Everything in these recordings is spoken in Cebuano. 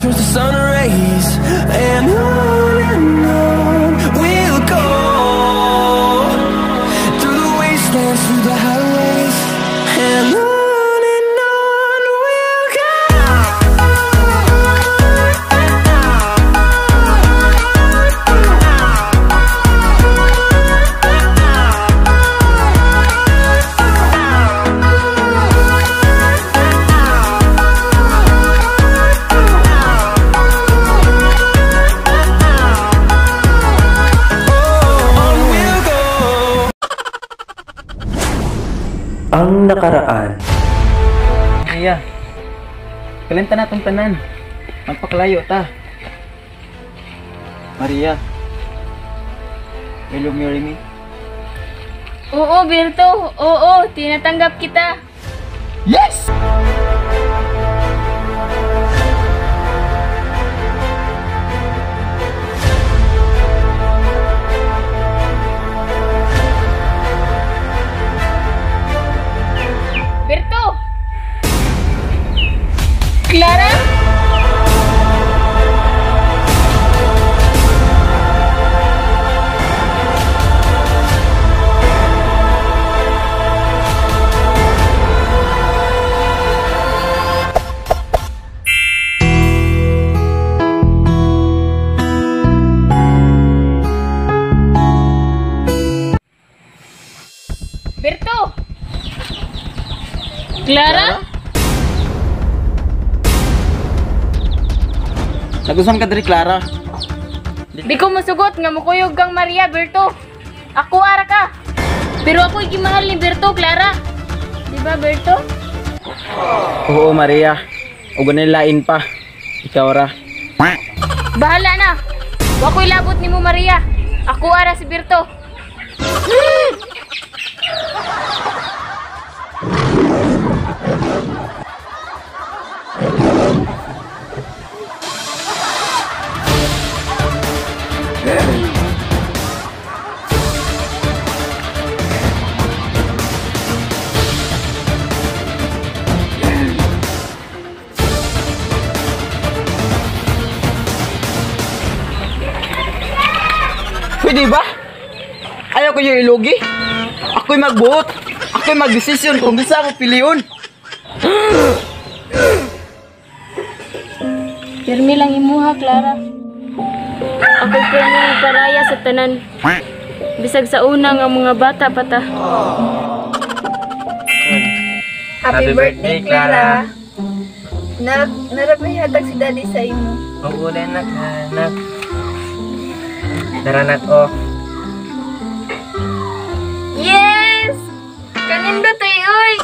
Turns to sun rays. And on we'll go, through the wastelands, through the highways, and on we'll go. On we'll go. Ang nakaraan. Maria, kalenta na itong tanan. Magpaklayo ta. Maria, will you marry me? Oo, Berto. Oo, tinatanggap kita. Yes! Berto! Clara? Berto! Clara? Nagusam ka diri, Clara. Di ko musugot nga mukuyog kang Maria, Berto. Ako ara ka. Pero ako'y gimahal ni Berto, Clara. Di ba, Berto? Oo, Maria. Ug lain pa. Ikaw ra. Bahala na. Wa ko'y labot nimo, Maria. Ako ara si Berto. Pwede ba? Ayaw ko yung ilugi. Ako'y magbuot. Ako'y magdesisyon kung gusto ako piliun. Pirmi lang imuha, Clara. Ako pirmi paraya sa tanan. Bisag sa una nga mga bata pa ta. Happy birthday, Clara. Narap may hatag si Daddy sa imo. Oo, nak, anak. Tara, nak, oh. Yes! Kanindo tayo, oy!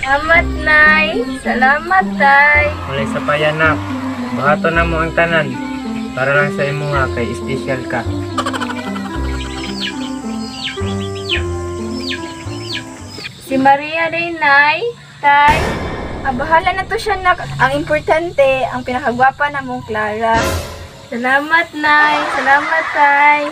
Salamat, Nay. Salamat, Tay. Walay sa payanak. Buhaton na mo ang tanan. Para lang sa imo nga kay special ka. Si Maria day, Nay. Tay. Ah, bahala na to siya, nak. Ang importante, ang pinakagwapa na mong Clara. Salamat, Nay. Salamat, Tay.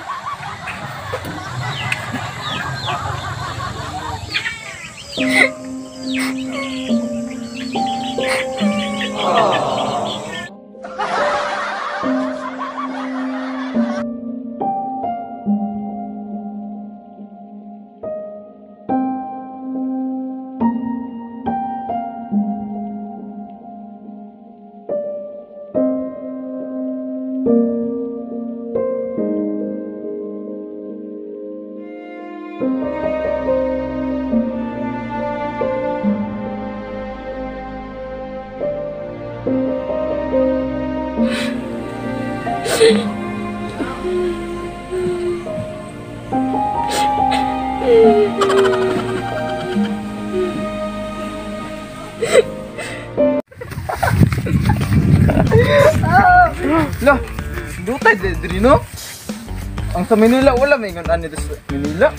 Lah, dutay diri no? Ang sa Manila wala may ingon ani sa Manila.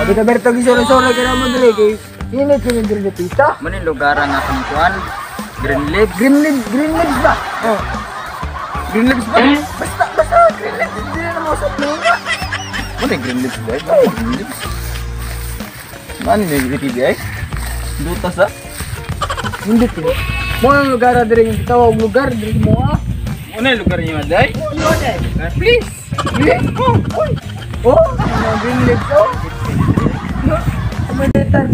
Mga Berto gisura-sura kay mo diri kay init kini diri dapita. Manin lugar nga akong kuan. Green Leaves. Green leaves, green leaves ba? Oh. Green Leaves ba? Basta basta green leaves dili na mo sa plano. Manin Green Leaves ba? Green Leaves. Manin ni diri ay. Duta sa. Nindot eh. Mo ang lugar diri yung tawag lugar diri mo ah. Una lugar niyo day? Please. Please. Oh, oy. Oh, mga green lips oh.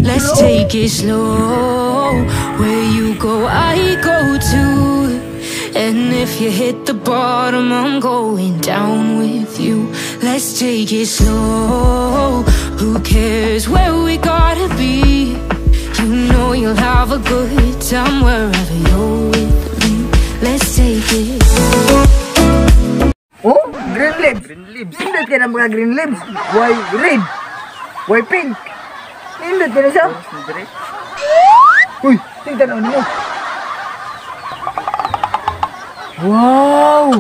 Let's take it slow. Where you go, I go too. And if you hit the bottom, I'm going down with you. Let's take it slow. Who cares where we gotta be? You know you'll have a good time wherever you're with me. Let's take it slow. Oh, green lips. Green lips. Nindot ka ng mga green lips. Why red? Why pink? Nindot ka na siya. Uy, tingnan mo. Wow!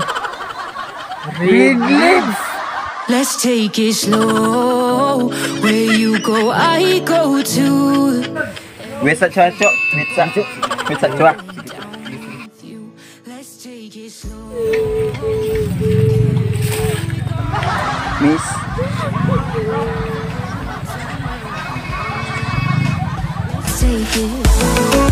Red lips. Let's take it slow. Where you go, I go too. Wait sa chacho, wait sa chua. Let's take it slow. Miss. Let's take it slow.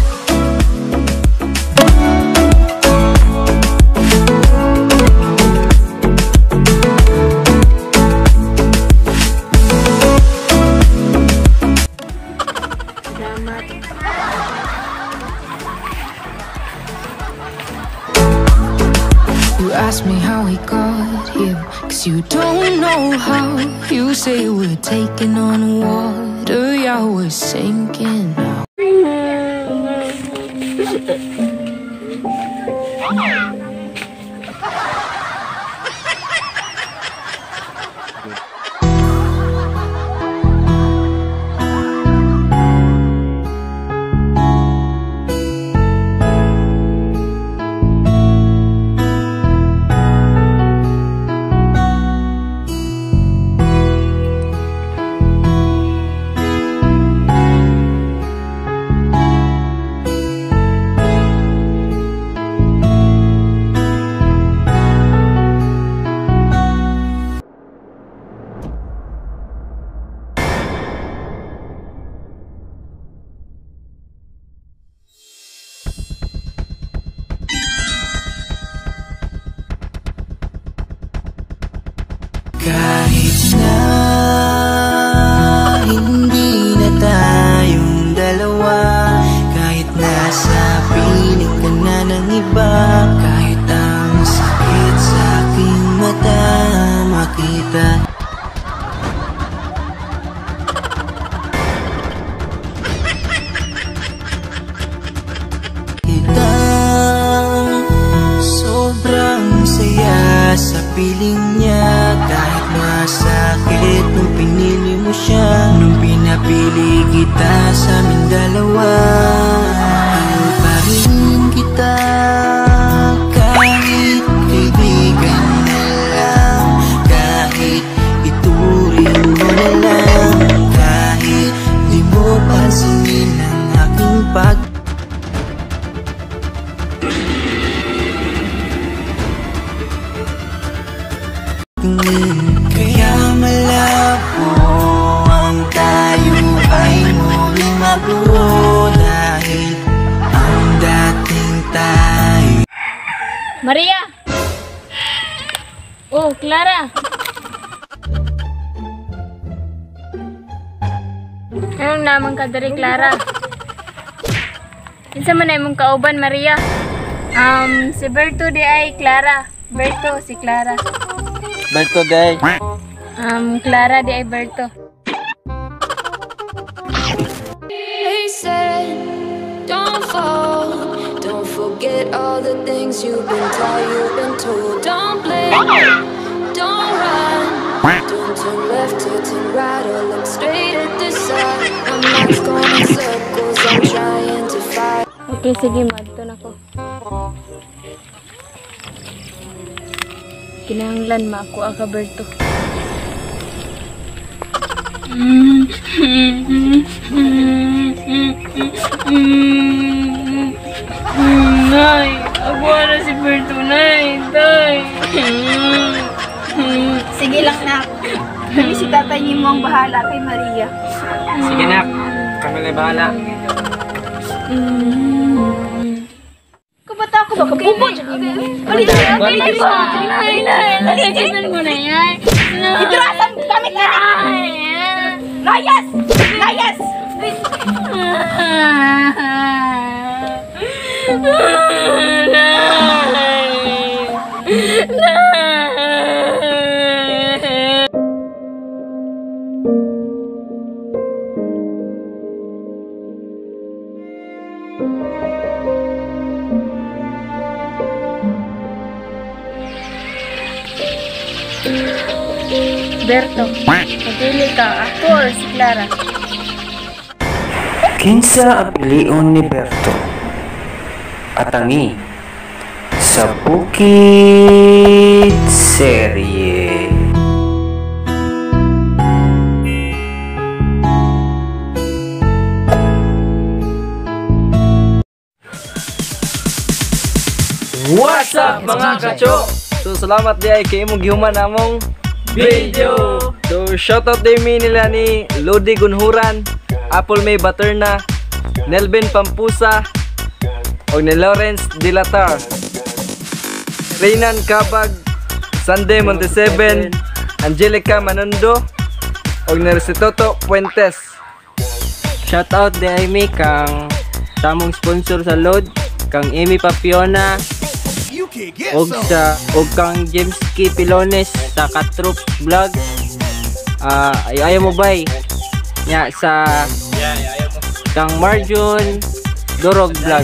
You ask me how we got here, 'cause you don't know how. You say we're taking on water, yeah, we're sinking now. Kahit na hindi na tayong dalawa, kahit nasa piling ka na ng iba, kahit ang sakit sa aking mata makita. Kitang sobrang saya sa piling niya, kahit masakit nung pinili mo siya, nung pinapili kita sa aming dalawa. Mahal pa rin kita kahit kaibigan na lang, kahit ituring mo na lang, kahit di mo pansinin ang aking pag. Kaya malabo ang tayo ay muling mabuo, dahil ang dating tayo. Maria! Oh, Clara! Anong naman ka diri, Clara? Kinsa man ay imong kauban, Maria? Si Berto di ay Clara. Berto si Clara. Berto day. Clara di ay Berto. They said, don't fall, don't forget all the things you've been taught, you've been told. Don't blink, don't run, don't turn left or turn right or look straight at the sun. My mind's going in circles, I'm trying to fight. Okay, sige, madto na ko. Kinahanglan makuha ka, Berto. Nay, ako na si Berto, nay, tay. Sige lang, nak. Kami si tatay niyo mo ang bahala kay Maria. Sige, nak. Kami na bahala. Pwede ba? Ay, mo na yan. Iturasang gamit na. Layas! Layas! Berto, magpili ka, ako or si Clara? Kinsa ang pilion ni Berto? Atangi sa Bukid Serye. What's up mga kacho? So salamat di ay kay imong gihuman among video. So shoutout din mi nila ni Lodi Gunhuran, Apple May Baterna, Nelvin Pampusa, og ni Lawrence Dilatar, Reynan Kabag, Sunday Monteseven, Angelica Manondo, og ni Resitoto Puentes. Shoutout di ay mi kang samong sponsor sa load, kang Amy Papiona, og sa og kang James K. Pilones sa Katroops Vlog. Ay ayaw mo bay nya sa kang Marjun Dorog Vlog.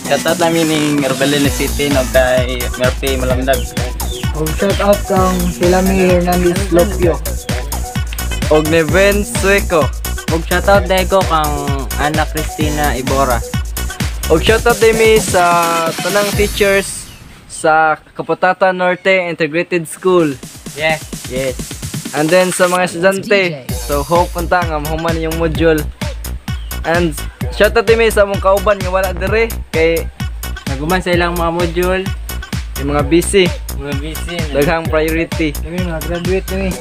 Shoutout namin ning Rebellion City no kay Murphy Malamdag. Og shout out kang Silami Hernandez Lopio. Og ni Ben Sueco. Og shoutout dai ko kang Ana Cristina Ibora. Og shoutout din mi sa tanang teachers sa Kaputatan Norte Integrated School. Yeah. Yes. And then sa mga estudyante, so hope unta nga mahuman yung module. And shoutout din mi sa among kauban nga wala dire kay naguman sa ilang mga module, yung mga busy, mga busy, daghang priority. Kami mga graduate kami.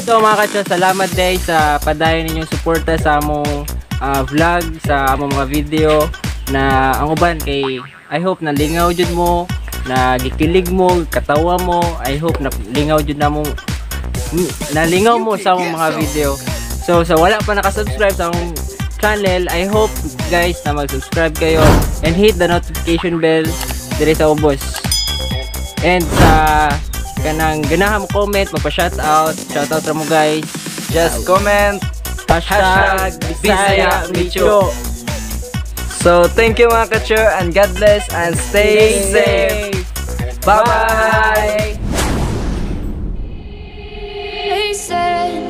So mga kacho, salamat day sa padayon ninyong suporta sa among vlog, sa among mga video na ang uban kay I hope na lingaw jud mo, na gikilig mo, katawa mo. I hope na lingaw jud na mong nalingaw mo sa among mga video. So sa wala pa nakasubscribe sa among channel, I hope guys na mag-subscribe kayo and hit the notification bell dire sa ubos. And sa kanang ganahan mo comment, magpa-shoutout, shoutout ra mo guys. Just comment hashtag Bisaya Micho. So thank you mga kacho and God bless and stay safe. Bye bye. They said,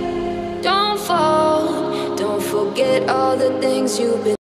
don't fall, don't forget all the things you've been.